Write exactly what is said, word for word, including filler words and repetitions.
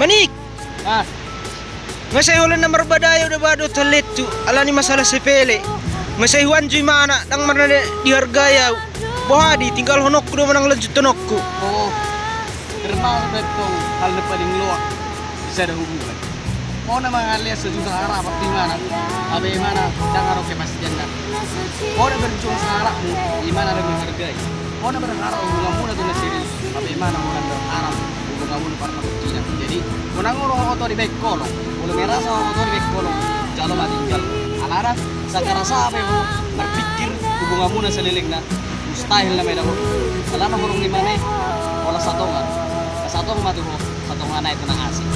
Anik! Ah. Nga sai holan na marbadai au da ba dohot hallean tu, alani masalah sepele. Nga sai huanju imana, ndang marnada dihargai au. Boha di, tinggalhononku do manang lanjuthononku? Oh, termasuk do tong hal na paling loak di sada hubungan. Ho na mangalehon sajuta harapan tu imana, hape imana ndang adong kepastianna. Ho na berjuang sahalakmu, imana ndang menghargai. Ho na berharap hubunganmuna tu na serius, hape imana ho ndang berharap hubunganmuna parna buktina. Jadi, unang olo ho oto dibaen holong. Molo merasa ho oto dibaen holong, jalo ma tinggal. Alana, sakarasa pe ho marpikir hubunganmuna salelengna, mustahil nama i dapotan. Alana holong ni imana i, holan satonga. Satonga ma tu ho, satonga nai tu na asing.